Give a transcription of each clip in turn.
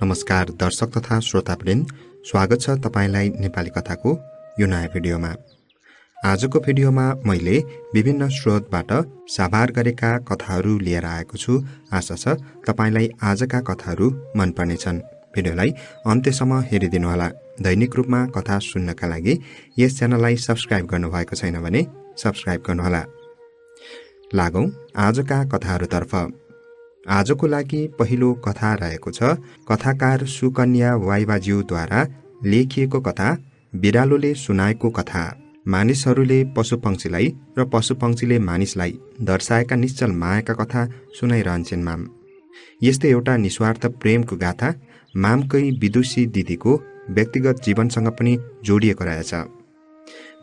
नमस्कार दर्शक तथा श्रोतावृन्द, स्वागत छ तपाईलाई नेपाली कथाको यो नयाँ भिडियोमा। आजको भिडियोमा मैले विभिन्न स्रोतबाट साभार गरेका कथाहरू लिएर आएको छु। आशा छ तपाईलाई आजका कथाहरू मन पर्नेछन्। भिडियोलाई अन्त्यसम्म हेरिदिनुहोला। दैनिक रूपमा कथा सुन्नका लागि यस च्यानललाई सब्स्क्राइब गर्नुभएको छैन भने सब्स्क्राइब गर्नुहोला। लागौं आजका कथाहरूतर्फ। आजको लागि पहिलो कथा रहेको छ कथाकार सुकन्या वाइवाज्यूद्वारा लेखिएको कथा बिरालोले सुनाएको कथा। मानिसहरूले पशुपक्षीलाई र पशुपक्षीले मानिसलाई दर्शाएका निश्चल मायाका कथा सुनाइरहन्छन् माम। यस्तै एउटा निस्वार्थ प्रेमको गाथा मामकै विदुषी दिदीको व्यक्तिगत जीवनसँग पनि जोडिएको रहेछ।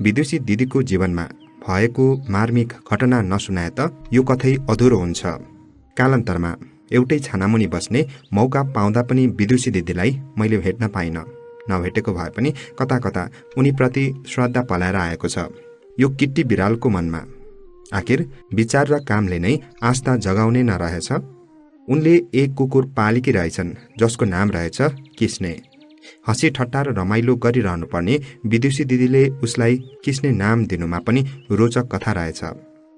विदुषी दिदीको जीवनमा भएको मार्मिक घटना नसुनाए त यो कथै अधुरो हुन्छ। कालान्तरमा एउटै छानामुनि बस्ने मौका पाउँदा पनि विदुषी दिदीलाई मैले भेट्न पाइन। नभेटेको भए पनि कता कता उनीप्रति श्रद्धा पलाएर आएको छ यो किट्टी बिरालको मनमा। आखिर विचार र कामले नै आस्था जगाउने नरहेछ। उनले एक कुकुर पालेकी रहेछन् जसको नाम रहेछ किस्ने। हँसी ठट्टा र रमाइलो गरिरहनु पर्ने विदुषी दिदीले उसलाई किस्ने नाम दिनुमा पनि रोचक कथा रहेछ।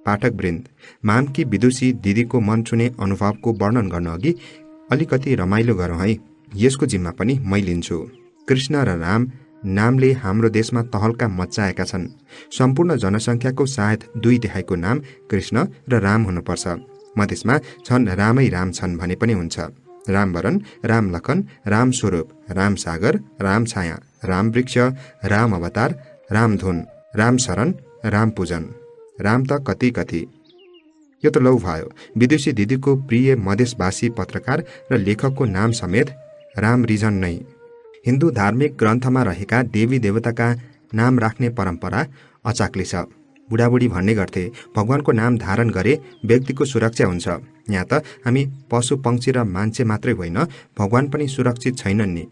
पाठकवृन्द, मामकी विदुषी दिदीको मन छुने अनुभवको वर्णन गर्न अघि अलिकति रमाइलो गरौँ है। यसको जिम्मा पनि मै लिन्छु। कृष्ण र राम नामले हाम्रो देशमा तहल्का मच्चाएका छन्। सम्पूर्ण जनसङ्ख्याको सायद 2/3 नाम कृष्ण र राम हुनुपर्छ। मधेसमा छन् रामै राम छन् भने पनि हुन्छ। रामवरण, राम लखन, राम स्वरूप, राम सागर, राम छाया, राम वृक्ष, राम अवतार, रामधुन, राम शरण, राम पूजन, राम त कति कति। यो त लौ भयो विदुषी दिदीको प्रिय मधेसवासी पत्रकार र लेखकको नाम समेत राम रिजन नै। हिन्दू धार्मिक ग्रन्थमा रहेका देवी देवताका नाम राख्ने परम्परा अचाक्ली छ। बुढाबुढी भन्ने गर्थे भगवानको नाम धारण गरे व्यक्तिको सुरक्षा हुन्छ। यहाँ त हामी पशु पक्षी र मान्छे मात्रै होइन, भगवान पनि सुरक्षित छैनन् नि।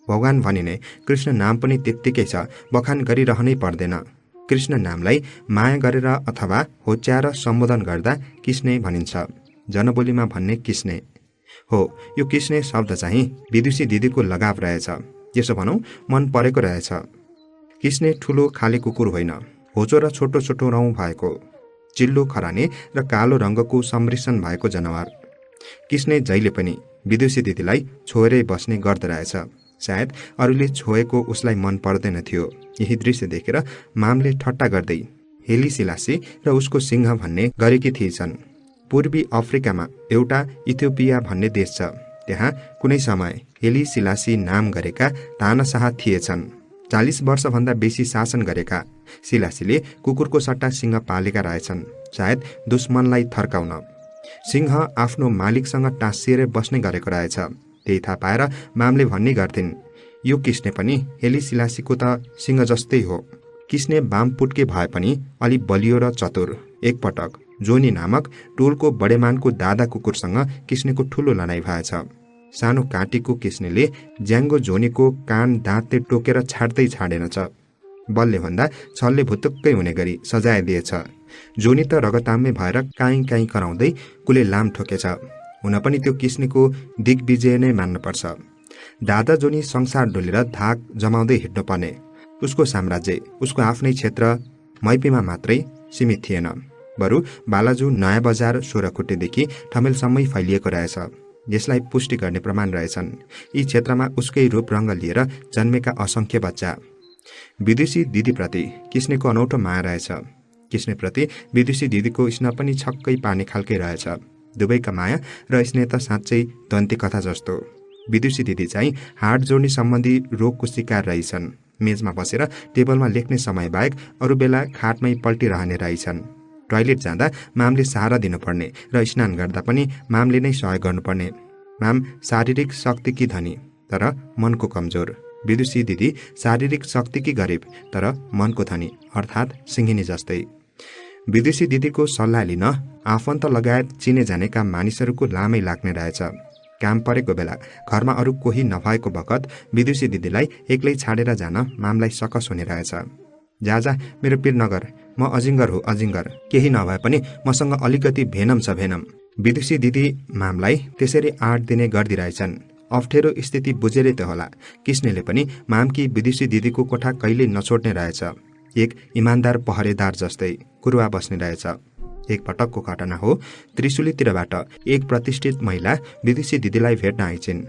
भगवान भनिने कृष्ण नाम पनि त्यत्तिकै छ, बखान गरिरहनै पर्दैन। कृष्ण नामलाई माया गरेर अथवा होच्याएर सम्बोधन गर्दा किस्ने भनिन्छ। जनबोलीमा भन्ने किस्ने हो। यो किस्ने शब्द चाहिँ विदुषी दिदीको लगाव रहेछ। यसो भनौँ मन परेको रहेछ। किस्ने ठुलो खाले कुकुर होइन, होचो र छोटो छोटो रौँ भएको, चिल्लो खराने र कालो रङ्गको सम्मिश्रण भएको जनावर। किस्ने जहिले पनि विदुषी दिदीलाई छोएरै बस्ने गर्दरहेछ। सायद अरूले छोएको उसलाई मन पर्दैन थियो। यही दृश्य देखेर मामले ठट्टा गर्दै हेली सिलासी र उसको सिंह भन्ने गरेकी थिएछन्। पूर्वी अफ्रिकामा एउटा इथियोपिया भन्ने देश छ। त्यहाँ कुनै समय हेली सिलासी नाम गरेका तानाशाह थिएछन्। 40 वर्षभन्दा बेसी शासन गरेका सिलासीले कुकुरको सट्टा सिंह पालेका रहेछन्, सायद दुश्मनलाई थर्काउन। सिंह आफ्नो मालिकसँग टाँसिएर बस्ने गरेको रहेछ। त्यही थाहा पाएर मामले भन्ने गर्थिन् यो किस्ने पनि हेली सिलासीको त सिंह जस्तै हो। किस्ने बामपुट्के भए पनि अलि बलियो र चतुर। एकपटक जोनी नामक टोलको बडेमानको दादा कुकुरसँग किस्नेको ठूलो लडाईँ भएछ। सानो काँटीको किस्नेले ज्याङ्गो जोनीको कान दाँतले टोकेर छाड्दै छाडेनछ। बलले भन्दा छलले भुतुक्कै हुने गरी सजायदिएछ। जोनी त रगताम्य भएर काहीँ काहीँ कराउँदै कुले लाम ठोकेछ। हुन पनि त्यो किस्नेको दिग्विजय नै मान्नुपर्छ। दादा जोनी संसार डोलेर धाक जमाउँदै हिँड्नुपर्ने। उसको साम्राज्य उसको आफ्नै क्षेत्र मैपीमा मात्रै सीमित थिएन, बरु बालाजु नयाँ बजार 16 खुट्टेदेखि ठमेलसम्मै फैलिएको रहेछ। यसलाई पुष्टि गर्ने प्रमाण रहेछन्। यी क्षेत्रमा उसकै रूप रङ्ग लिएर जन्मेका असंख्य बच्चा। विदुषी दिदीप्रति किस्नेको अनौठो माया रहेछ। किस्नेप्रति विदुषी दिदीको स्नेह पनि छक्कै पार्ने खालकै रहेछ। दुवैका माया र स्नेह त साँच्चै दन्ती कथा जस्तो। विदुषी दिदी चाहिँ हाड जोड्ने सम्बन्धी रोगको शिकार रहेछन्। मेजमा बसेर टेबलमा लेख्ने समय बाहेक अरू बेला खाटमै पल्टिरहने रहेछन्। टोयलेट जाँदा मामले सहारा दिनुपर्ने र स्नान गर्दा पनि मामले नै सहयोग गर्नुपर्ने। माम शारीरिक शक्तिकी धनी तर मनको कमजोर। विदुषी दिदी शारीरिक शक्तिकी गरिब तर मनको धनी, अर्थात् सिंहिनी जस्तै। विदुषी दिदीको सल्लाह लिन आफन्त लगायत चिने जानेका मानिसहरूको लामै लाग्ने रहेछ। काम परेको बेला घरमा अरू कोही नभएको बखत विदुषी दिदीलाई एक्लै छाडेर जान मामलाई सकस हुने रहेछ। जा मेरो पीर नगर, म अजिङ्गर हो अजिङ्गर। केही नभए पनि मसँग अलिकति भेनम छ भेनम। विदुषी दिदी मामलाई त्यसरी आँट दिने गर्दिरहेछन्। अप्ठ्यारो स्थिति बुझेरै त होला किस्नेले पनि मामकी विदेशी दिदीको कोठा कहिल्यै नछोड्ने रहेछ। एक इमान्दार पहरेदार जस्तै कुरुवा बस्ने रहेछ। एक पटकको घटना हो, त्रिशुलीतिरबाट एक प्रतिष्ठित महिला विदेशी दिदीलाई भेट्न आइछिन्।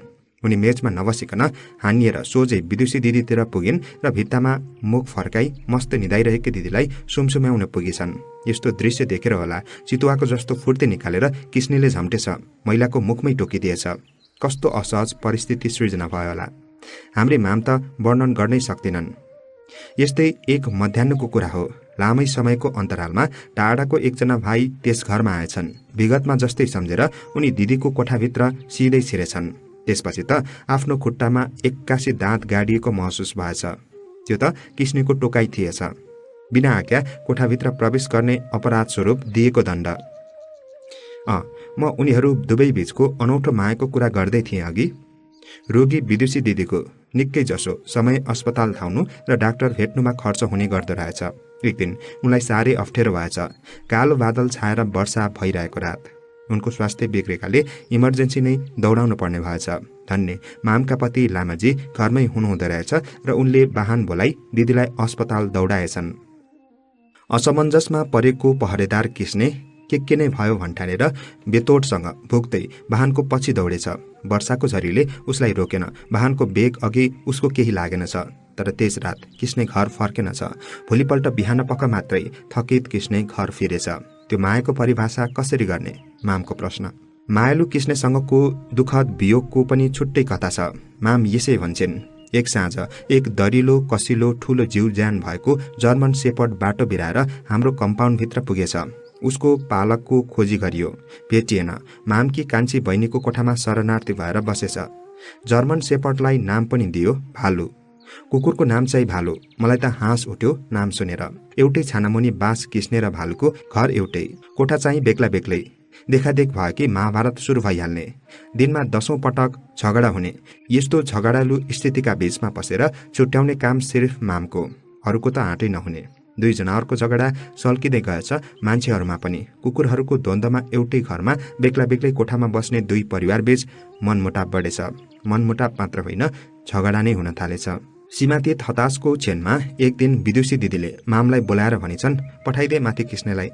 उनी मेचमा नबसिकन हानिएर सोझै विदेशी दिदीतिर पुगिन् र भित्तामा मुख फर्काई मस्त निदाइरहेकी दिदीलाई सुमसुम्याउन पुगेछन्। यस्तो दृश्य देखेर होला चितुवाको जस्तो फुर्ती निकालेर किस्नेले झम्टेछ, महिलाको मुखमै टोकिदिएछ। कस्तो असहज परिस्थिति सृजना भयो होला, हाम्रै माम त वर्णन गर्नै सक्दैनन्। यस्तै एक मध्याह्नको कुरा हो, लामै समयको अन्तरालमा टाढाको एकजना भाइ त्यस घरमा आएछन्। विगतमा जस्तै सम्झेर उनी दिदीको कोठाभित्र सिधै छिरेछन्। त्यसपछि त आफ्नो खुट्टामा एक्कासी दाँत गाडिएको महसुस भएछ। त्यो त किस्नेको टोकाइ थिएछ, बिना आज्ञा कोठाभित्र प्रवेश गर्ने अपराध स्वरूप दिएको दण्ड। म उनीहरू दुवै बीचको अनौठो मायाको कुरा गर्दै थिएँ अघि। रोगी विदेशी दिदीको निकै जसो समय अस्पताल धाउनु र डाक्टर भेट्नुमा खर्च हुने गर्दो रहेछ। एक दिन उनलाई साह्रै अप्ठ्यारो भएछ। कालो बादल छाएर वर्षा भइरहेको रात। उनको स्वास्थ्य बिग्रेकाले इमर्जेन्सी नै दौडाउनु पर्ने भएछ। धन्य मामका पति लामाजी घरमै हुनुहुँदो रहेछ र उनले वाहन बोलाई दिदीलाई अस्पताल दौडाएछन्। असमञ्जसमा परेको पहरेदार किस्ने के नै भयो भन्ठानेर बेतोडसँग भुक्दै वाहनको पछि दौडेछ। वर्षाको झरीले उसलाई रोकेन, वाहनको बेग अघि उसको केही लागेनछ। तर त्यस रात किस्ने घर फर्केनछ। भोलिपल्ट बिहान पख मात्रै थकित किस्ने घर फिरेछ। त्यो मायाको परिभाषा कसरी गर्ने? मामको प्रश्न। मायालु किस्नेसँगको दुःखद वियोगको पनि छुट्टै कथा छ। माम यसै भन्छन्, एक साँझ एक दरिलो कसिलो ठूलो जीव ज्यान भएको जर्मन सेपर्ड बाटो बिराएर हाम्रो कम्पाउन्डभित्र पुगेछ। उसको पालकको खोजी गरियो, भेटिएन। मामकी कान्छी बहिनीको कोठामा शरणार्थी भएर बसेछ। जर्मन सेपर्डलाई नाम पनि दियो भालु। कुकुरको नाम चाहिँ भालु। मलाई त हाँस उठ्यो नाम सुनेर। एउटै छानामुनि बास किस्ने र भालुको घर एउटै, कोठा चाहिँ बेग्ला बेग्लै। देखादेख भयो कि महाभारत सुरु भइहाल्ने। दिनमा 10औं पटक झगडा हुने। यस्तो झगडालु स्थितिका बीचमा पसेर छुट्याउने काम सिर्फ मामको, अरूको त आँटै नहुने। दुई जनावरको झगडा सल्किँदै गएछ मान्छेहरूमा पनि। कुकुरहरूको द्वन्द्वमा एउटै घरमा बेग्ला बेग्लै कोठामा बस्ने दुई परिवारबीच मनमुटाव बढेछ। मनमुटाव मात्र होइन, झगडा नै हुन थालेछ। सीमातीत हताशको क्षणमा एक दिन विदुषी दिदीले मामलाई बोलाएर भनिछन्, पठाइदे माथि किस्नेलाई।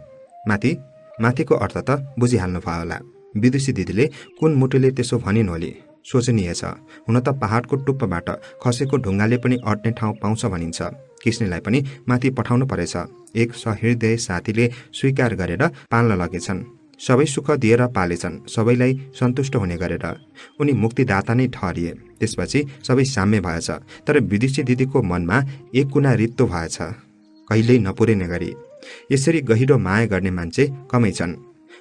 माथिको अर्थ त बुझिहाल्नु भयो होला। विदुषी दिदीले कुन मुटुले त्यसो भनिन् होली? सोचनीय छ। हुन त पहाडको टुप्पोबाट खसेको ढुङ्गाले पनि अट्ने ठाउँ पाउँछ भनिन्छ। किस्नेलाई पनि माथि पठाउनु परेछ। एक सहृदय साथीले स्वीकार गरेर पाल्न लगेछन्। सबै सुख दिएर पालेछन्, सबैलाई सन्तुष्ट हुने गरेर। उनी मुक्तिदाता नै ठहरिए। त्यसपछि सबै साम्य भएछ। तर विदेशी दिदीको मनमा एक कुना रित्तो भएछ, कहिल्यै नपुर्ने गरी। यसरी गहिरो माया गर्ने मान्छे कमै छन्।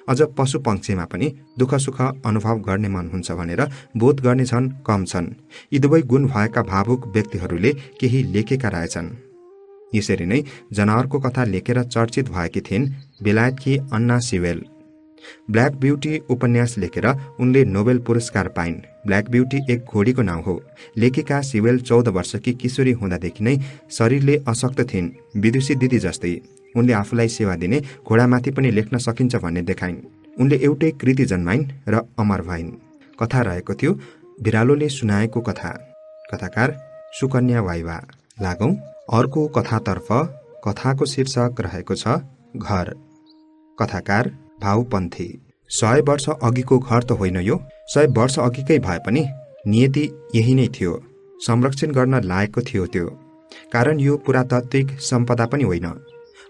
अझ पशु पक्षीमा पनि दुःख सुख अनुभव गर्ने मन हुन्छ भनेर बोध गर्ने झन् कम छन्। यी दुवै गुण भएका भावुक व्यक्तिहरूले केही लेखेका रहेछन्। यसरी नै जनावरको कथा लेखेर चर्चित भएकी थिइन् बेलायतकी अन्ना सिवेल। ब्ल्याक ब्युटी उपन्यास लेखेर उनले नोबेल पुरस्कार पाइन्। ब्ल्याक ब्युटी एक घोडीको नाउँ हो। लेखिका सिवेल 14 वर्षकी किशोरी हुँदादेखि नै शरीरले अशक्त थिइन्, विदुषी दिदी जस्तै। उनले आफूलाई सेवा दिने घोडामाथि पनि लेख्न सकिन्छ भन्ने देखाइन्। उनले एउटै कृति जन्माइन् र अमर भइन्। कथा रहेको थियो बिरालोले सुनाएको कथा। कथाकार सुकन्या वाइवा। लागौं अर्को कथातर्फ। कथाको शीर्षक रहेको छ घर। कथाकार भाउपन्थी। 100 वर्ष अघिको घर त होइन यो, 100 वर्ष अघिकै भए पनि नियति यही नै थियो। संरक्षण गर्न लायकको थियो त्यो। कारण यो पुरातात्विक सम्पदा पनि होइन।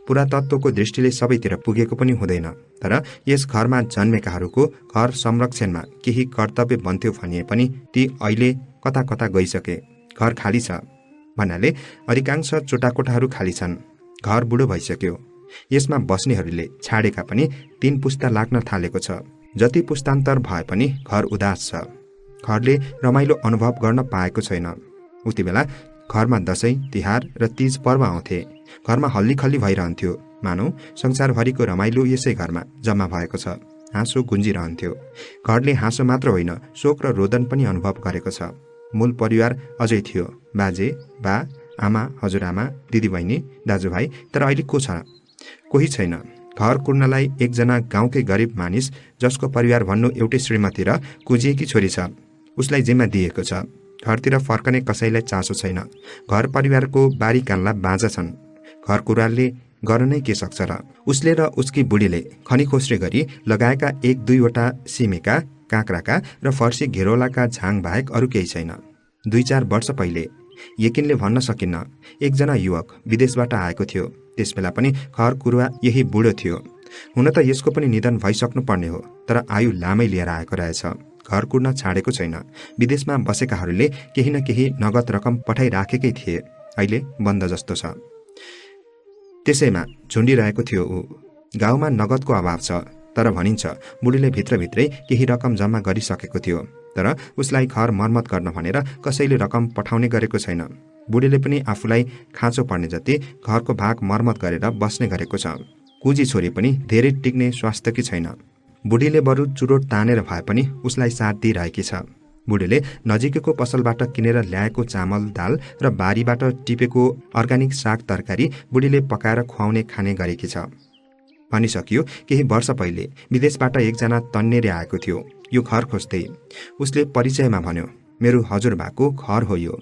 पुरातत्वको दृष्टिले सबैतिर पुगेको पनि हुँदैन। तर यस घरमा जन्मेकाहरूको घर संरक्षणमा केही कर्तव्य बन्थ्यो भनिए पनि ती अहिले कता कता गइसके। घर खाली छ भन्नाले अधिकांश चोटाकोठाहरू खाली छन्। घर बुढो भइसक्यो। यसमा बस्नेहरूले छाडेका पनि 3 पुस्ता लाग्न थालेको छ। जति पुस्तान्तर भए पनि घर उदास छ। घरले रमाइलो अनुभव गर्न पाएको छैन। उति बेला घरमा दशैं, तिहार र तीज पर्व आउँथे। घरमा हल्लीखल्ली भइरहन्थ्यो। मानौ संसारभरिको रमाइलो यसै घरमा जम्मा भएको छ। हाँसो गुन्जिरहन्थ्यो। घरले हाँसो मात्र होइन, शोक र रोदन पनि अनुभव गरेको छ। मूल परिवार अझै थियो, बाजे, बा, आमा, हजुरआमा, दिदीबहिनी, दाजुभाइ। तर अहिले को छ? कोही छैन। घर कुर्नलाई एकजना गाउँकै गरिब मानिस, जसको परिवार भन्नु एउटै श्रीमती र कुजिएकी छोरी छ। उसलाई जिम्मा दिएको छ। घरतिर फर्कने कसैलाई चासो छैन। घर परिवारको बारी कान्ला बाँझा छन्। घर कुराले गर्न नै के सक्छ र? उसले र उसकी बुढीले खनीखोस्रे गरी लगाएका 1-2वटा सिमेका, काँक्राका र फर्सी घेरोलाका झाङ बाहेक अरू केही छैन। 2-4 वर्ष पहिले यकिनले भन्न सकिन्न, एकजना युवक विदेशबाट आएको थियो। त्यसबेला पनि घर कुरुवा यही बुढो थियो। हुन त यसको पनि निधन भइसक्नु पर्ने हो, तर आयु लामै लिएर आएको रहेछ। घर कुर्न छाडेको छैन। विदेशमा बसेकाहरूले केही न केही नगद रकम पठाइराखेकै थिए। अहिले बन्द जस्तो छ। त्यसैमा झुन्डिरहेको थियो ऊ। गाउँमा नगदको अभाव छ, तर भनिन्छ बुढीले भित्रभित्रै केही रकम जम्मा गरिसकेको थियो। तर उसलाई घर मर्मत गर्न भनेर कसैले रकम पठाउने गरेको छैन। बुढीले पनि आफूलाई खाँचो पर्ने जति घरको भाग मर्मत गरेर बस्ने गरेको छ। कुजी छोरी पनि धेरै टिक्ने स्वास्थ्यकी छैन। बुढीले बरु चुरोट तानेर भए पनि उसलाई साथ दिइरहेकी छ। बुढीले नजिकैको पसलबाट किनेर ल्याएको चामल दाल र बारीबाट टिपेको अर्ग्यानिक साग तरकारी बुढीले पकाएर खुवाउने खाने गरेकी छ। भनिसकियो, केही वर्ष पहिले विदेशबाट एकजना तन्नेरी आएको थियो। यो घर खोज्दै उसले परिचयमा भन्यो, मेरो हजुरबाको घर हो यो।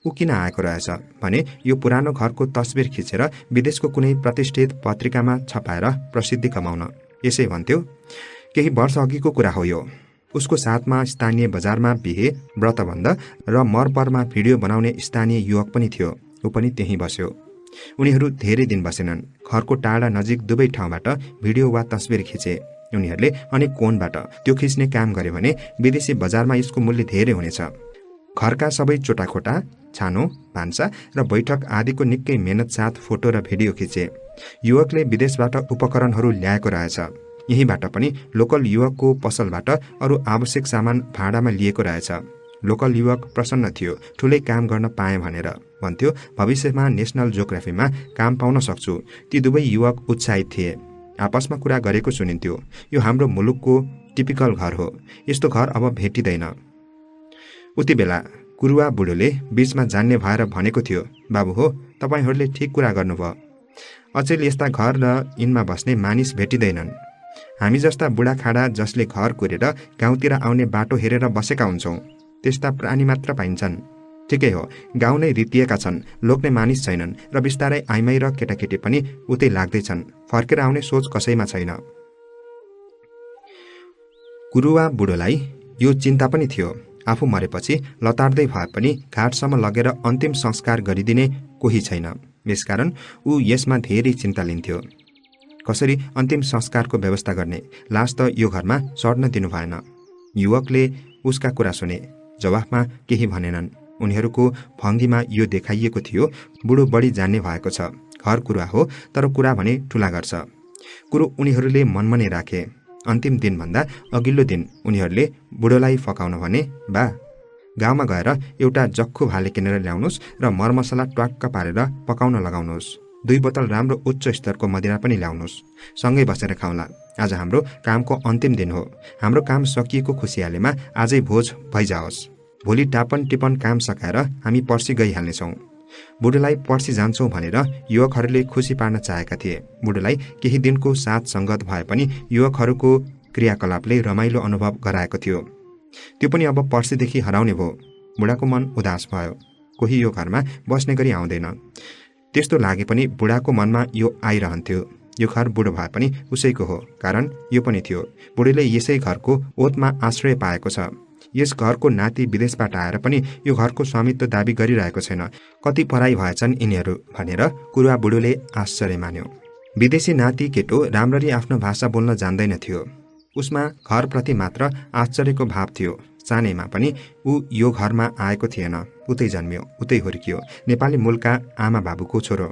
ऊ किन आएको रहेछ भने यो पुरानो घरको तस्बिर खिचेर विदेशको कुनै प्रतिष्ठित पत्रिकामा छपाएर प्रसिद्धि कमाउन। यसै भन्थ्यो। केही वर्ष अघिको कुरा हो यो। उसको साथमा स्थानीय बजारमा बिहे, व्रतबन्ध र मरपरमा भिडियो बनाउने स्थानीय युवक पनि थियो। ऊ पनि त्यहीँ बस्यो। उनीहरू धेरै दिन बसेनन्। घरको टाढा नजिक दुवै ठाउँबाट भिडियो वा तस्बिर खिचे। उनीहरूले अनेक कोणबाट त्यो खिच्ने काम गरे भने विदेशी बजारमा यसको मूल्य धेरै हुनेछ। घरका सबै चोटाखोटा, छानो, भान्सा र बैठक आदिको निकै मेहनत साथ फोटो र भिडियो खिचे। युवकले विदेशबाट उपकरणहरू ल्याएको रहेछ। यहीँबाट पनि लोकल युवकको पसलबाट अरू आवश्यक सामान भाडामा लिएको रहेछ। लोकल युवक प्रसन्न थियो, ठुलै काम गर्न पाएँ भनेर। भन्थ्यो, भविष्यमा नेसनल जियोग्राफीमा काम पाउन सक्छु। ती दुवै युवक उत्साहित थिए। आपसमा कुरा गरेको सुनिन्थ्यो। यो हाम्रो मुलुकको टिपिकल घर हो। यस्तो घर अब भेटिँदैन। उति बेला कुरुवा बुढोले बीचमा जान्ने भएर भनेको थियो, बाबु हो, तपाईँहरूले ठिक कुरा गर्नुभयो। अचेल यस्ता घर र यिनमा बस्ने मानिस भेटिँदैनन्। हामी जस्ता बुढाखाडा जसले घर कुरेर गाउँतिर आउने बाटो हेरेर बसेका हुन्छौँ, त्यस्ता प्राणी मात्र पाइन्छन्। ठिकै हो, गाउँ नै रितिएका छन्, लोग्ने मानिस छैनन् र बिस्तारै आइमाई र केटाकेटी पनि उतै लाग्दैछन्। फर्केर आउने सोच कसैमा छैन। कुरुवा बुढोलाई यो चिन्ता पनि थियो। आफू मरेपछि लतार्दै भए पनि घाटसम्म लगेर अन्तिम संस्कार गरिदिने कोही छैन। यसकारण ऊ यसमा धेरै चिन्ता लिन्थ्यो। कसरी अन्तिम संस्कारको व्यवस्था गर्ने? लास त यो घरमा सर्न दिनु भएन। युवकले उसका कुरा सुने। जवाफमा केही भनेनन्। उनीहरूको भङ्गीमा यो देखाइएको थियो, बुढो बढी जान्ने भएको छ। घर कुरा हो, तर कुरा भने ठुला गर्छ। कुरो उनीहरूले मनमा नै राखे। अन्तिम दिनभन्दा अघिल्लो दिन उनीहरूले बुढोलाई फकाउन भने, बा गाउँमा गएर एउटा जक्खु भाले किनेर ल्याउनुहोस् र मरमसला ट्वाक्क पारेर पकाउन लगाउनुहोस्। 2 बोतल राम्रो उच्च स्तरको मदिरा पनि ल्याउनुहोस्। सँगै बसेर खाउँला। आज हाम्रो कामको अन्तिम दिन हो। हाम्रो काम सकिएको खुसियालीमा आजै भोज भइजाओस्। भोलि टापन टिपन काम सकाएर हामी पर्सि गइहाल्नेछौँ। बुढोलाई पर्सि जान्छौँ भनेर युवकहरूले खुसी पार्न चाहेका थिए। बुढोलाई केही दिनको साथ सङ्गत भए पनि युवकहरूको क्रियाकलापले रमाइलो अनुभव गराएको थियो। त्यो पनि अब पर्सिदेखि हराउने भयो। बुढाको मन उदास भयो। कोही यो घरमा बस्ने गरी आउँदैन। त्यस्तो लागे पनि बुढाको मनमा यो आइरहन्थ्यो, यो घर बुढो भए पनि उसैको हो। कारण यो पनि थियो, बुढीले यसै घरको ओतमा आश्रय पाएको छ। यस घरको नाति विदेशबाट आएर पनि यो घरको स्वामित्व दाबी गरिरहेको छैन। कति पराई भएछन् यिनीहरू भनेर कुरुवा बुढोले आश्चर्य मान्यो। विदेशी नाति केटो राम्ररी आफ्नो भाषा बोल्न जान्दैन थियो। उसमा घरप्रति मात्र आश्चर्यको भाव थियो। सानैमा पनि ऊ यो घरमा आएको थिएन। उतै जन्मियो, उतै हुर्कियो। नेपाली मूलका आमा बाबुको छोरो।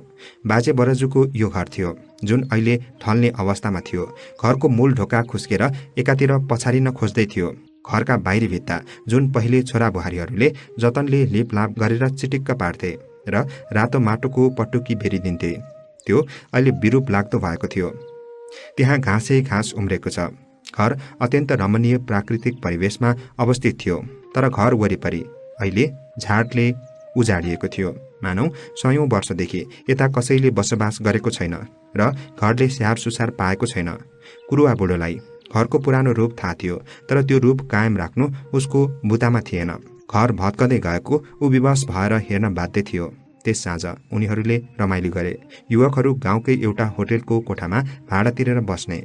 बाजे बराजुको यो घर थियो, जुन अहिले ढल्ने अवस्थामा थियो। घरको मूल ढोका खुस्केर एकातिर पछारिन खोज्दै थियो। घरका बाहिरी भित्ता जुन पहिले छोरा बुहारीहरूले जतनले लिपलाप गरेर चिटिक्क पार्थे र रातो माटोको पटुकी बेरिदिन्थे, त्यो अहिले विरूप लाग्दो भएको थियो। त्यहाँ घाँसै घाँस उम्रेको छ। घर अत्यन्त रमणीय प्राकृतिक परिवेशमा अवस्थित थियो, तर घर वरिपरि अहिले झाडले उजाडिएको थियो। मानौ 100औं वर्षदेखि यता कसैले बसोबास गरेको छैन र घरले स्याहार सुसार पाएको छैन। कुरुवा बुढोलाई घरको पुरानो रूप थाहा थियो, तर त्यो रूप कायम राख्नु उसको बुतामा थिएन। घर भत्कँदै गएको ऊ विवश भएर हेर्न बाध्य थियो। त्यस साँझ उनीहरूले रमाइलो गरे। युवकहरू गाउँकै एउटा होटेलको कोठामा भाडा तिरेर बस्ने।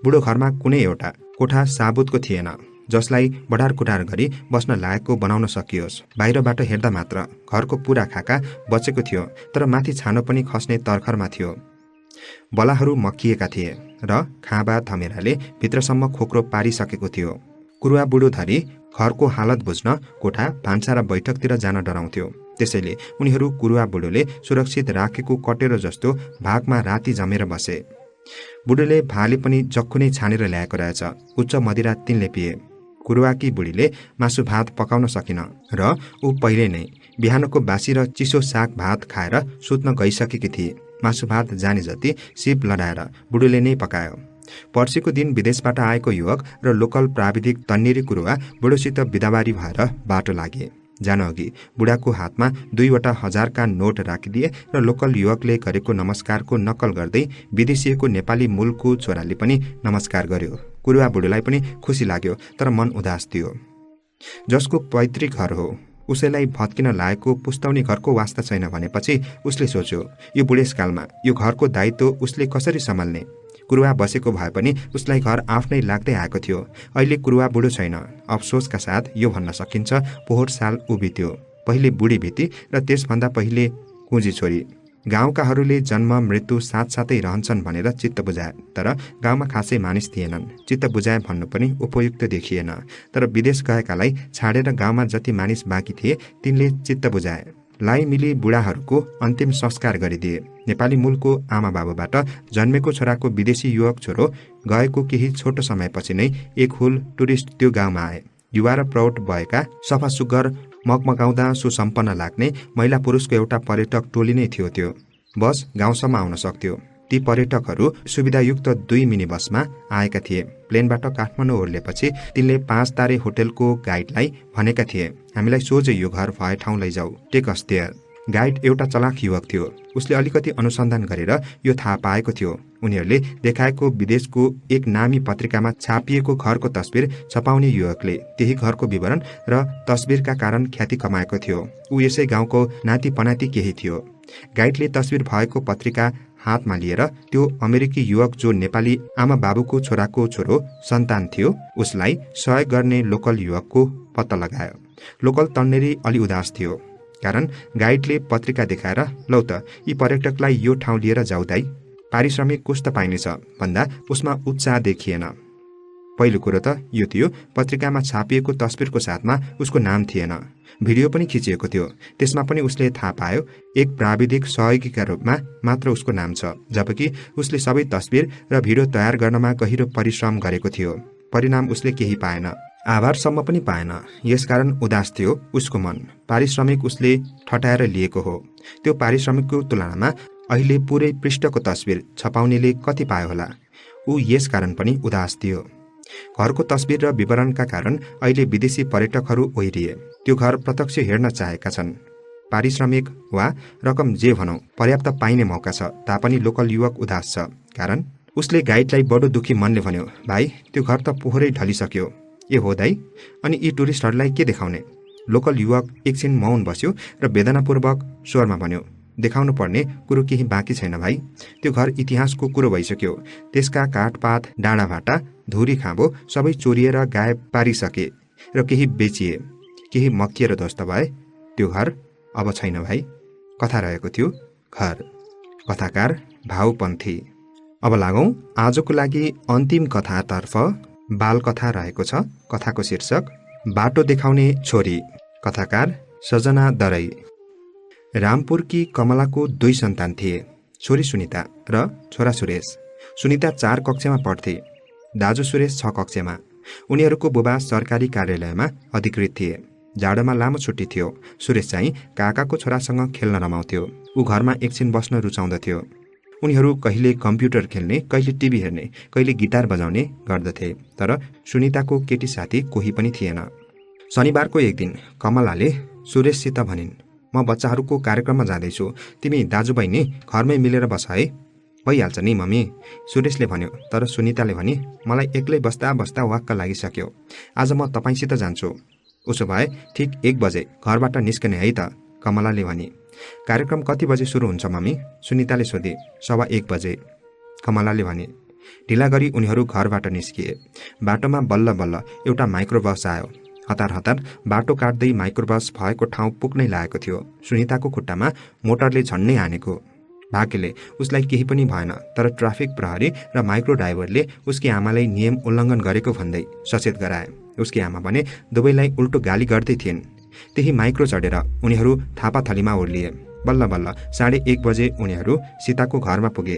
बुढो घरमा कुनै एउटा कोठा साबुतको थिएन जसलाई बढार कुटार गरी बस्न लायकको बनाउन सकियोस्। बाहिरबाट हेर्दा मात्र घरको पूरा खाका बचेको थियो, तर माथि छानो पनि खस्ने तर्खरमा थियो। बलाहरू मक्किएका थिए र खाँबा धमेराले भित्रसम्म खोक्रो पारिसकेको थियो। कुरुवा बुढो धरी घरको हालत बुझ्न कोठा, भान्सा र बैठकतिर जान डराउँथ्यो। त्यसैले उनीहरू कुरुवा बुढोले सुरक्षित राखेको कटेरो जस्तो भागमा राति जमेर बसे। बुढोले भाले पनि जक्खु नै छानेर ल्याएको रहेछ। उच्च मदिरा तिनले पिए। कुरुवाकी बुढीले मासु भात पकाउन सकिन र ऊ पहिले नै बिहानको बासी र चिसो साग भात खाएर सुत्न गइसकेकी थिए। मासु भात जाने जति सिप लडाएर बुढोले नै पकायो। पर्सिको दिन विदेशबाट आएको युवक र लोकल प्राविधिक तन्नेरी कुरुवा बुढोसित बिदाबारी भएर बाटो लागे। जान अघि बुढाको हातमा 2वटा 1000 का नोट राखिदिए र लोकल युवकले गरेको नमस्कारको नक्कल गर्दै विदेशीको नेपाली मूलको छोराले पनि नमस्कार गर्यो। कुरुवा बुढोलाई पनि खुसी लाग्यो, तर मन उदास थियो। जसको पैतृक घर हो उसैलाई भत्किन लागेको पुस्तौनी घरको वास्ता छैन भनेपछि उसले सोच्यो, यो बुढेसकालमा यो घरको दायित्व उसले कसरी सम्हाल्ने। कुरुवा बसेको भए पनि उसलाई घर आफ्नै लाग्दै आएको थियो। अहिले कुरुवा बुढो छैन। अफसोसका साथ यो भन्न सकिन्छ, पोहोर साल ऊ बित्यो। पहिले बुढी बिती र त्यसभन्दा पहिले कुँजी छोरी। गाउँकाहरूले जन्म मृत्यु साथसाथै रहन्छन् भनेर चित्त बुझाए, तर गाउँमा खासै मानिस थिएनन्। चित्त बुझाए भन्नु पनि उपयुक्त देखिएन, तर विदेश गएकालाई छाडेर गाउँमा जति मानिस बाँकी थिए तिनले चित्त बुझाए। लाई मिली बुढाहरूको अन्तिम संस्कार गरिदिए। नेपाली मूलको आमा बाबुबाट जन्मेको छोराको विदेशी युवक छोरो गएको केही छोटो समयपछि नै एक हुल टुरिस्ट त्यो गाउँमा आए। युवा र प्रौढ भएका, सफा सुग्घर, मगमगाउँदा सुसम्पन्न लाग्ने महिला पुरुषको एउटा पर्यटक टोली नै थियो त्यो। बस गाउँसम्म आउन सक्थ्यो। ती पर्यटकहरू सुविधायुक्त 2 मिनी बसमा आएका थिए। प्लेनबाट काठमाडौँ ओर्लेपछि तिनले 5 तारे होटेलको गाइडलाई भनेका थिए, हामीलाई सोझै यो घर भए ठाउँ लैजाऊ, टेक अस देयर। गाइड एउटा चलाक युवक थियो। उसले अलिकति अनुसन्धान गरेर यो थाहा पाएको थियो, उनीहरूले देखाएको विदेशको एक नामी पत्रिकामा छापिएको घरको तस्बिर छपाउने युवकले त्यही घरको विवरण र तस्बिरका कारण ख्याति कमाएको थियो। ऊ यसै गाउँको नाति पनाति केही थियो। गाइडले तस्बिर भएको पत्रिका हातमा लिएर त्यो अमेरिकी युवक जो नेपाली आमा बाबुको छोराको छोरो सन्तान थियो उसलाई सहयोग गर्ने लोकल युवकको पत्ता लगायो। लोकल तन्नेरी अलि उदास थियो, कारण गाइडले पत्रिका देखाएर लौ त यी पर्यटकलाई यो ठाउँ लिएर जाउँदै पारिश्रमिक कस्तो पाइनेछ भन्दा उसमा उत्साह देखिएन। पहिलो कुरो त यो थियो, पत्रिकामा छापिएको तस्बिरको साथमा उसको नाम थिएन। भिडियो पनि खिचिएको थियो, त्यसमा पनि उसले थाहा पायो एक प्राविधिक सहयोगीका रूपमा मात्र उसको नाम छ, जबकि उसले सबै तस्बिर र भिडियो तयार गर्नमा गहिरो परिश्रम गरेको थियो। परिणाम उसले केही पाएन, आभारसम्म पनि पाएन। यसकारण उदास थियो उसको मन। पारिश्रमिक उसले ठटाएर लिएको हो। त्यो पारिश्रमिकको तुलनामा अहिले पुरै पृष्ठको तस्बिर छपाउनेले कति पायो होला। ऊ यसकारण पनि उदास थियो। घरको तस्बिर र विवरणका कारण अहिले विदेशी पर्यटकहरू ओहिरिए। त्यो घर प्रत्यक्ष हेर्न चाहेका छन्। पारिश्रमिक वा रकम जे भनौँ पर्याप्त पाइने मौका छ तापनि लोकल युवक उदास छ, कारण उसले गाइडलाई बडो दुखी मनले भन्यो, भाइ त्यो घर त पोहोरै ढलिसक्यो। ए हो दाइ, अनि यी टुरिस्टहरूलाई के देखाउने? लोकल युवक एकछिन मौन बस्यो र वेदनापूर्वक स्वरमा भन्यो, देखाउनु पर्ने कुरो केही बाँकी छैन भाइ। त्यो घर इतिहासको कुरो भइसक्यो। त्यसका काठपात, डाँडाभाटा, धुरी खाँबो सबै चोरिएर गायब पारिसके र केही बेचिए, केही मक्किएर ध्वस्त भए। त्यो घर अब छैन भाइ। कथा रहेको थियो घर। कथाकार भाउपन्थी। अब लागौं आजको लागि अन्तिम कथातर्फ। बालकथा रहेको छ। कथाको शीर्षक बाटो देखाउने छोरी। कथाकार सजना दरै। रामपुरकी कमलाको 2 सन्तान थिए, छोरी सुनिता र छोरा सुरेश। सुनिता 4 कक्षामा पढ्थे, दाजु सुरेश 6 कक्षामा। उनीहरूको बुबा सरकारी कार्यालयमा अधिकृत थिए। जाडोमा लामो छुट्टी थियो। सुरेश चाहिँ काकाको छोरासँग खेल्न रमाउँथ्यो। ऊ घरमा एकछिन बस्न रुचाउँदथ्यो। उनीहरू कहिले कम्प्युटर खेल्ने, कहिले टिभी हेर्ने, कहिले गिटार बजाउने गर्दथे, तर सुनिताको केटी साथी कोही पनि थिएन। शनिबारको एक दिन कमलाले सुरेशसित भनिन्, म बच्चाहरूको कार्यक्रममा जाँदैछु, तिमी दाजुबहिनी घरमै मिलेर बस है। भइहाल्छ नि मम्मी, सुरेशले भन्यो। तर सुनिताले भनी, मलाई एक्लै बस्दा बस्दा वाक्क लागिसक्यो। आज म तपाईसित जान्छु। उसो भए ठिक 1 बजे घरबाट निस्कने है त, कमलाले भनी। कार्यक्रम कति बजे सुरु हुन्छ मम्मी? सुनिताले सोधे। 1:15 बजे, कमलाले भने। ढिला गरी उनीहरू घरबाट निस्किए। बाटोमा बल्ल बल्ल एउटा माइक्रोबस आयो। हतार हतार बाटो काट्दै माइक्रोबस भएको ठाउँ पुग्नै लागेको थियो। सुनिताको खुट्टामा मोटरले झन्नै हानेको। भाग्यले उसलाई केही पनि भएन, तर ट्राफिक प्रहरी र माइक्रो ड्राइभरले उसकी आमालाई नियम उल्लङ्घन गरेको भन्दै सचेत गराए। उसकी आमा भने दुवैलाई उल्टो गाली गर्दै थिइन्। त्यही माइक्रो चढेर उनीहरू थापाथलीमा ओर्लिए। बल्ल बल्ल 1:30 बजे उनीहरू सीताको घरमा पुगे।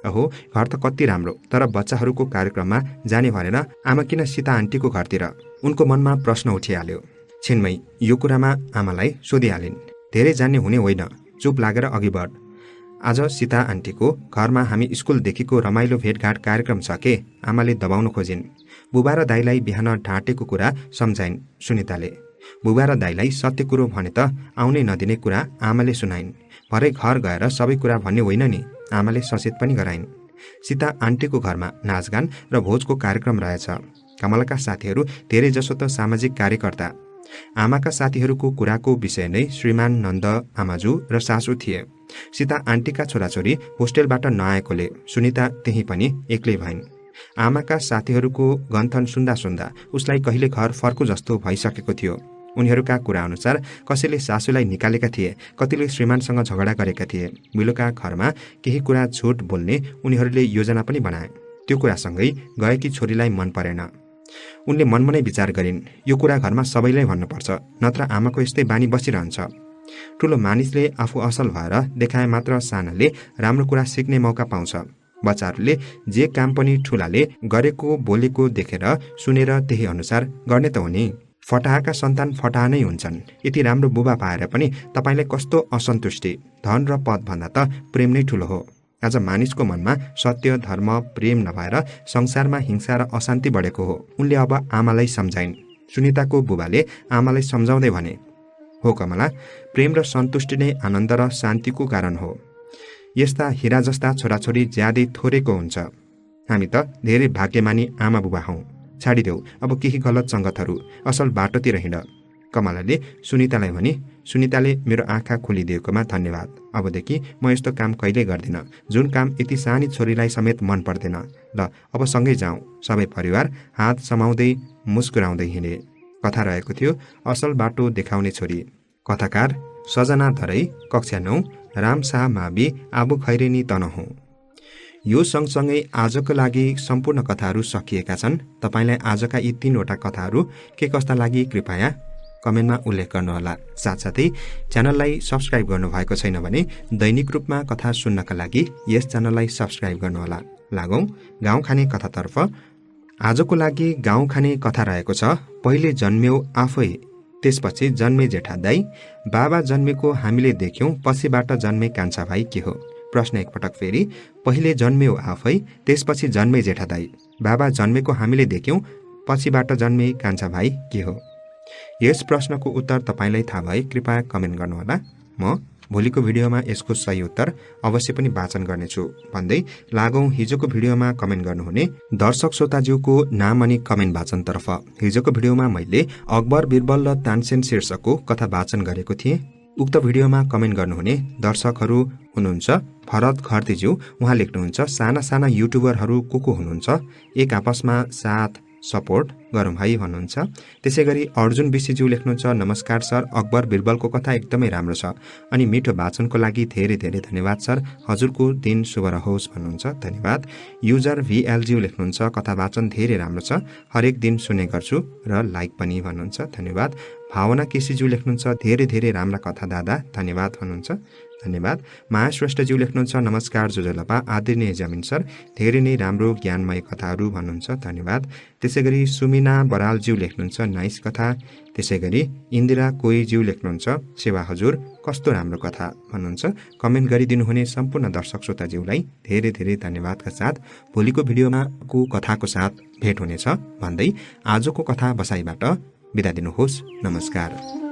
अहो, घर त कति राम्रो, तर बच्चाहरूको कार्यक्रममा जाने भनेर आमा किन सीता आन्टीको घरतिर? उनको मनमा प्रश्न उठिहाल्यो। छिनमै यो कुरामा आमालाई सोधिहालिन्। धेरै जान्ने हुने होइन, चुप लागेर अघि बढ। आज सीता आन्टीको घरमा हामी स्कुलदेखिको रमाइलो भेटघाट कार्यक्रम छ के? आमाले दबाउन खोजिन्। बुबा र दाइलाई बिहान ढाँटेको कुरा सम्झाइन् सुनिताले। बुबा र दाइलाई सत्य कुरो भने त आउनै नदिने कुरा आमाले सुनाइन्। भरे घर गएर सबै कुरा भन्ने होइन नि, आमाले सचेत पनि गराइन्। सीता आन्टीको घरमा नाचगान र भोजको कार्यक्रम रहेछ। कमलाका साथीहरू धेरै जसो त सामाजिक कार्यकर्ता। आमाका साथीहरूको कुराको विषय नै श्रीमान नन्द आमाजु र सासू थिए। सीता आन्टीका छोराछोरी होस्टेलबाट नआएकोले सुनिता त्यही पनि एक्लै भइन्। आमाका साथीहरूको गन्थन सुन्दा सुन्दा उसलाई कहिले घर फर्को जस्तो भइसकेको थियो। उनीहरूका कुरा अनुसार कसैले सासूलाई निकालेका थिए, कतिले श्रीमानसँग झगडा गरेका थिए। मिलोका घरमा केही कुरा झुट बोल्ने उनीहरूले योजना पनि बनाए। त्यो कुरासँगै गएकी छोरीलाई मन परेन। उनले मनमनै विचार गरिन्, यो कुरा घरमा सबैलाई भन्नुपर्छ, नत्र आमाको यस्तै बानी बसिरहन्छ। ठुलो मानिसले आफू असल भएर देखाए मात्र सानाले राम्रो कुरा सिक्ने मौका पाउँछ। बच्चाहरूले जे काम पनि ठुलाले गरेको बोलेको देखेर सुनेर त्यही अनुसार गर्ने त हो नि। फटाहाका सन्तान फटाहा नै हुन्छन्। यति राम्रो बुबा पाएर पनि तपाईलाई कस्तो असन्तुष्टि। धन र पद भन्दा त प्रेम नै ठुलो हो। आज मानिसको मनमा सत्य, धर्म, प्रेम नभएर संसारमा हिंसा र अशान्ति बढेको हो। उनले अब आमालाई सम्झाइन्। सुनिताको बुबाले आमालाई सम्झाउँदै भने, हो कमला, प्रेम र सन्तुष्टि नै आनन्द र शान्तिको कारण हो। यस्ता हिरा जस्ता छोराछोरी ज्यादै थोरैको हुन्छ। हामी त धेरै भाग्यमानी आमा बुबा हौं। छाडिदेऊ अब केही गलत सङ्गतहरू, असल बाटोतिर हिँड। कमलाले सुनितालाई भनी। सुनिताले मेरो आँखा खोलिदिएकोमा धन्यवाद। अबदेखि म यस्तो काम कहिल्यै गर्दिन, जुन काम यति सानी छोरीलाई समेत मन पर्दैन। ल अब सँगै जाउँ। सबै परिवार हात समाउँदै मुस्कुराउँदै हिँडे। कथा रहेको थियो असल बाटो देखाउने छोरी। कथाकार सजना धरै, कक्षा 9, राम शाह मावि, आबु खैरेनी तनहुँ। यो सँगसँगै आजको लागि सम्पूर्ण कथाहरू सकिएका छन्। तपाईलाई आजका यी 3वटा कथाहरू के कस्ता लागि कृपया कमेन्टमा उल्लेख गर्नुहोला। साथसाथै च्यानललाई सब्स्क्राइब गर्नुभएको छैन भने दैनिक रूपमा कथा सुन्नका लागि यस च्यानललाई सब्स्क्राइब गर्नुहोला। लागौं गाउँ खाने कथातर्फ। आजको लागि गाउँ खाने कथा रहेको छ, पहिले जन्म्यौ आफै, त्यसपछि जन्मे जेठा दाई, बाबा जन्मेको हामीले देख्यौं, पछिबाट जन्मे कान्छा भाइ के हो? प्रश्न एकपटक फेरि, पहिले जन्म्यौ आफै, त्यसपछि जन्मे जेठा दाई, बाबा जन्मेको हामीले देख्यौं, पछिबाट जन्मे कान्छा भाइ के हो? यस प्रश्नको उत्तर तपाईलाई थाहा भए कृपया कमेन्ट गर्नुहोला। म भोलिको भिडियोमा यसको सही उत्तर अवश्य पनि वाचन गर्नेछु भन्दै लागौं हिजोको भिडियोमा कमेन्ट गर्नुहुने दर्शक श्रोताज्यूको नाम अनि कमेन्ट वाचनतर्फ। हिजोको भिडियोमा मैले अकबर, बिरबल र तानसेन शीर्षकको कथा वाचन गरेको थिएँ। उक्त भिडियोमा कमेन्ट गर्नुहुने दर्शकहरू हुनुहुन्छ भरत घरतीज्यू। उहाँ लेख्नुहुन्छ, साना साना युट्युबरहरू को हुनुहुन्छ, एक आपसमा साथ सपोर्ट गरौँ है भन्नुहुन्छ। त्यसैगरी अर्जुन विशीज्यू लेख्नुहुन्छ, नमस्कार सर, अकबर बिरबलको कथा एकदमै राम्रो छ अनि मिठो वाचनको लागि धेरै धेरै धन्यवाद सर, हजुरको दिन शुभ रहोस् भन्नुहुन्छ। धन्यवाद। युजर VLज्यू लेख्नुहुन्छ, कथा वाचन धेरै राम्रो छ, हरेक दिन सुन्ने गर्छु र लाइक पनि भन्नुहुन्छ। धन्यवाद। भावना केसीज्यू लेख्नुहुन्छ, धेरै धेरै राम्रा कथा दादा, धन्यवाद भन्नुहुन्छ। धन्यवाद। माया श्रेष्ठज्यू लेख्नुहुन्छ, नमस्कार जोजलपा, आदरणीय जमिन सर, धेरै नै राम्रो ज्ञानमय कथाहरू भन्नुहुन्छ। धन्यवाद। त्यसैगरी सुमिना बरालज्यू लेख्नुहुन्छ, नाइस कथा। त्यसैगरी इन्दिरा कोइज्यू लेख्नुहुन्छ, सेवा हजुर, कस्तो राम्रो कथा भन्नुहुन्छ। कमेन्ट गरिदिनुहुने सम्पूर्ण दर्शक श्रोताज्यूलाई धेरै धेरै धन्यवादका साथ भोलिको भिडियोमा को कथाको साथ भेट हुनेछ भन्दै आजको कथा बसाइबाट बिदा दिनुहोस्। नमस्कार।